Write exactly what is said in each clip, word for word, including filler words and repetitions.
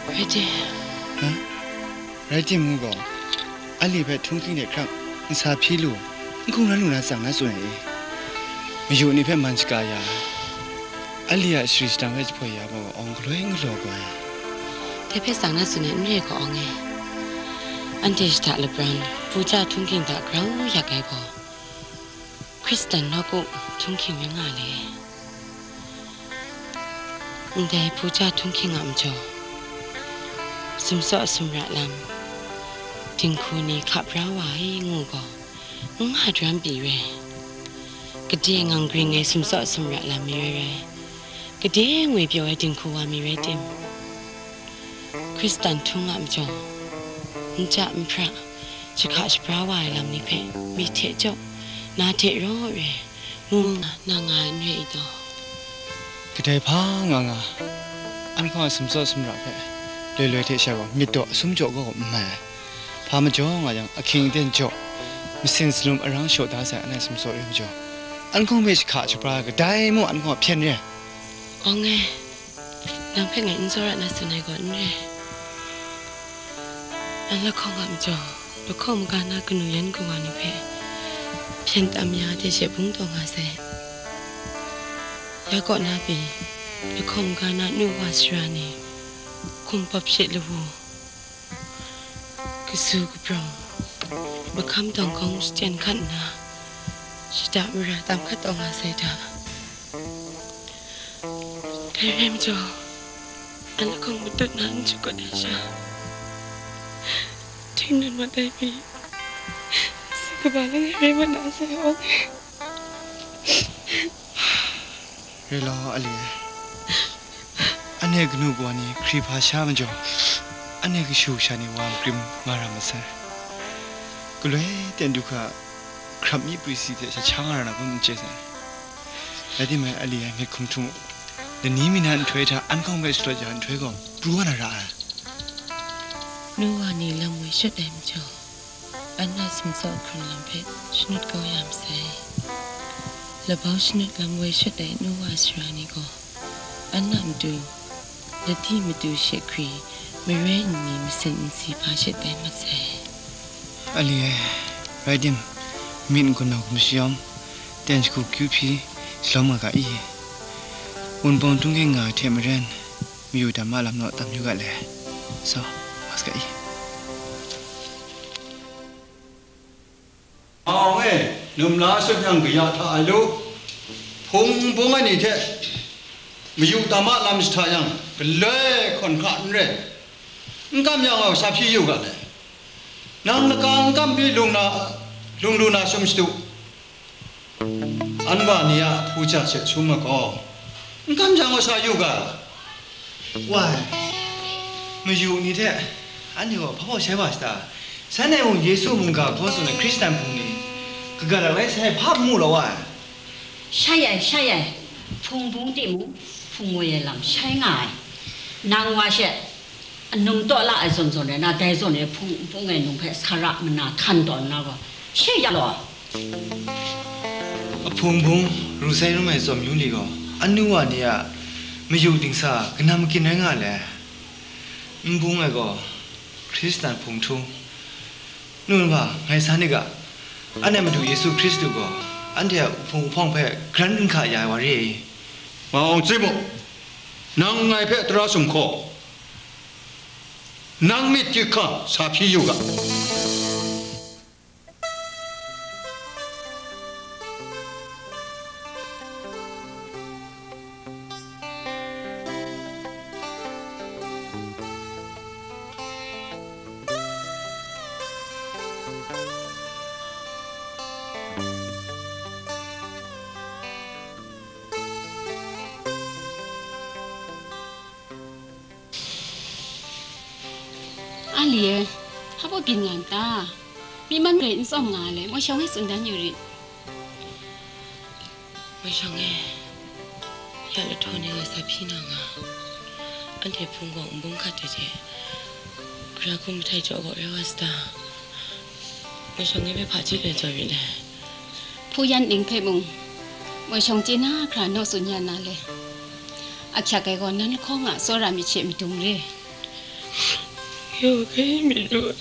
Rai tim. Hah? Rai tim ngu gaw, a li hpe htunghking de hkrang, nsa hpyi lu, n hkungran lu na tsang na tsun ai i? Mayu ni hpe man shaga ya, a li a shari shadang hpe jahpoi ya gaw, awng galoi n galaw gaw ai. Dai hpe tsang na tsun ai n re gaw, awng e. Anhte shada labran, puja htunghking hta grau yak ai gaw, Hkristan nawku htunghking rai nga le. Ndai puja htunghking a majaw, sumtsaw sumra lam, dinghku ni hka pra wa ai ngu gaw, n nga daram pyi re. Gade ngang gring ai sumtsaw sumra lam mi rai rai, gade ngwi pyaw ai dinghku wa mi rai tim, Hkristan htung a majaw, n ja n hpra, jahka shapra wa ai lam ni hpe, myit hte jaw, na hte raw re, ngu nga na nga ai n re i taw? Kadai hpa nga nga, anhkawng a sumtsaw sumra hpe, loi loi hte sha gaw myit daw asum jaw gaw n mai ai. Hpa majaw nga yang, ahkying aten jaw, masin salum arang shaw da sai, anhte sumtsaw re majaw, anhkawng hpe jahka shapra ai kadai mung anhkawng a hpyen re. Awng e, nang hpe ngai n tsawra na tsun ai gaw n re. An lahkawng a majaw, lahkawng maga na kanu yan kawa ni hpe hpyen tam ya de she bung taw nga sai. Ya kaw na pyi, lahkawng maga na nu wa sara ni, hkum pawp she lawu, kasu kabrawng, mahkam dawng kawng shachyen hkat nna, shada mara tam hkat taw nga sai hta. Dai rai majaw, an lahkawng matut na n shakut ai sha, htingnu mat ai pyi, si kaba langai rai mat na sai awng e. Re law, a li e. Anhte kanu kawa ni hkri hpa sha majaw, anhte kashu kasha ni wa makrim nga ra masai. Galoi ten du hkra, hkrap mi prisi hte sa sha nga ra na kun n chye sai. Rai timung, a li e, myit hkum htung u. Lani mi na nhtoi hta anhkawng hpe sharawt ya nhtoi gaw, pru wa na ra ai. Nu wa ni lam woi shut ai majaw, an a sumtsaw hkrun lam hpe shanut kau ya masai. Labau shanut lam woi shut ai nu wa sara ni gaw, an a matu, ladi matu she hkri, maroi nni masin nsi hpa she tai mat sai. A li e, rai tim, myit n-gun nau hkum shayawm, ten shagu kyu hpyi, shalawm nga ga i? Wunpawng htunghking nga ai hte maren, mayu dam a lam naw tam yu ga le. Saw, mas ga i? Awng e, num la sut yang kaya hta ai lu, hpung bung ai ni hte mayu tam a lam jahta yang, galoi hkawn hka n rai, n kam yang gaw sa hpyi yu ga le. Nang laka n kam pyi lung na, lung lu na sum shadu. Anwa ni a hpu ja hte sum ai gaw, n kam jang wa sa yu ga. Wai, mayu ni hte anhte gaw hpa baw shai wa sha ta? Shan e mung Yesu mungga hkaw tsun ai Hkristan hpung ni, kaga rak lai sai hpa n mu law, wai? Shai ai, shai ai, hpung bung timung, hpung woi ai lam shai nga ai. Nang wa she, anum taw la ai zawn zawn rai na, dai zawn e hpung, hpung e num hpe sa ra mana htan tawn na gaw, she ya law. Ahpung bung, ru sai rum ai tsawmyu ni gaw, anu wa ni a mayu dingsa kanam makin rai nga le. N bung ai gaw, Hkristan hpung htung. Nu nhtawm, ngai san ni ga, anhte Madu Yesu Hkristu gaw, anhte a hpung hpawng hpe garan ginhka ya ai wa re i? Mawng Tsimu, nang ngai hpe tara sumhkaw, nang myit hkying hkang sa hpyi yu ga. A li e, hpa baw byin nga n ta? Myi man rai n tsawm nga le, moi shawng e tsun dan yu rit. Moi shawng e, ya lahtaw ni ngai sa hpyi na nga, anhte hpung gaw n bung hkat de hte, gara hkum mahtai jaw gaw rai wa sa ta? Moi shawng e hpe hpa chye loi jaw rit ai. Hpu yan ning hpe mung, moi shawng chye na hkra naw tsun ya na le. Ahkyak ai gaw nan lahkawng a tsawra myit hte madung re. Yawng hkrai myit ru ai,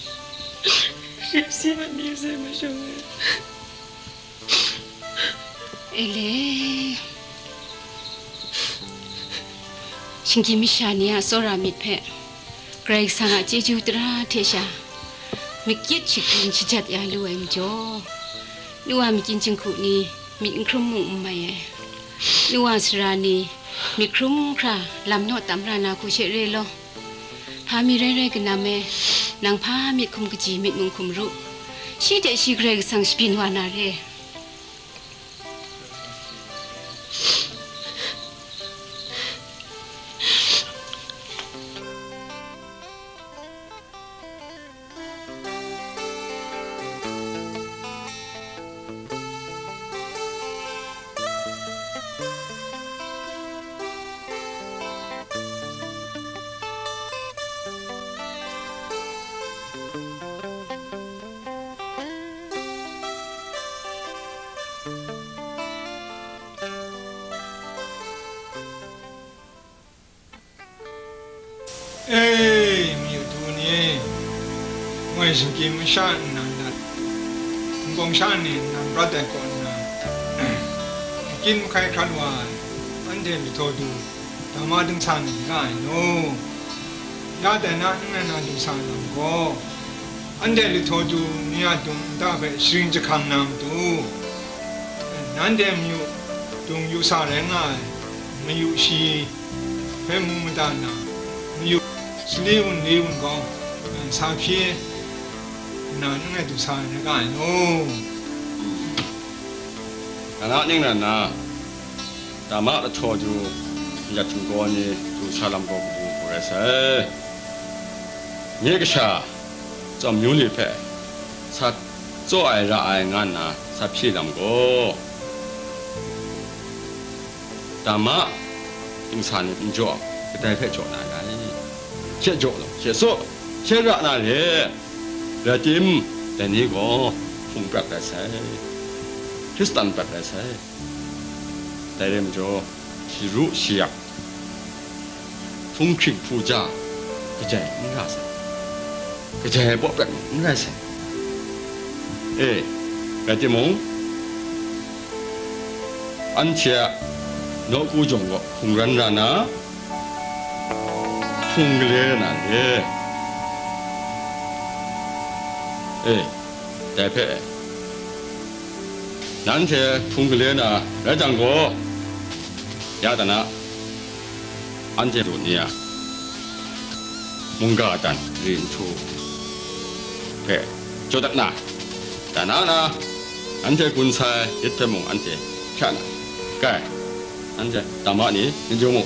ship si mat mi masai mashawng e. E le, shinggyim masha ni a tsawra myit hpe Karai Kasang a chyeju tara hte sha makyit shagrin shajat ya lu ai majaw, nu wa makyin jinghku ni myit n hkrum mung n mai ai. Nu wa sara ni myit hkrum hkra lam naw tam ra na hku she re law, hpa mi rai rai kanam e, nang hpa myit hkum kaji myit mung hkum ru, shi hte shi Karai Kasang shabyin wa na re. E, mayu du ni, ngoi shinggyim masha nnan lat, nkau sha ni nnan rat ai kaw nna, makyin mahkai hkrat wa ai, anhte lahtaw du, dama dingsa ni nga ai no? Ya dai na n rai na dingsa lam gaw, anhte lahtaw du ni a dung nta hpe sharin jahkang na matu, nanhte mayu dung yu sa rai nga ai, mayu shi hpe mu mada na, mayu sali wunli wungkau sa hpyi nna n rai du sa ai rai nga ai no? Kana ning rai nna, dama lahtaw du, myit htinggaw ni du sa lam gaw matu hku rai sai. Nye kasha, tsawm amyu ni hpe sa tsaw ai ra ai nga nna sa hpyi lam gaw, dama dingsa ni n jaw ai, kadai hpe jaw na rai? She jaw law, she tsaw, she ra na re. Rai tim, dai ni gaw hpung prat rai sai, Hkristan prat rai sai. Dai rai majaw, shi ru shi yak, hpung hkring hpu ja, kajai n ra sai, kajai ai baw prat mung n rai sai. E, rai timung, anhte a nawku jawng gaw hpung ran ra na, hpung gale na re. E, dai hpe, nanhte hpung gale na rai jang gaw, ya dana, anhte du ni a mungga dan ri nhtu hpe jaw dat na, dana na, anhte gun sai yit hpe mung anhte hkya na, kai, anhte dama ni n jaw mu.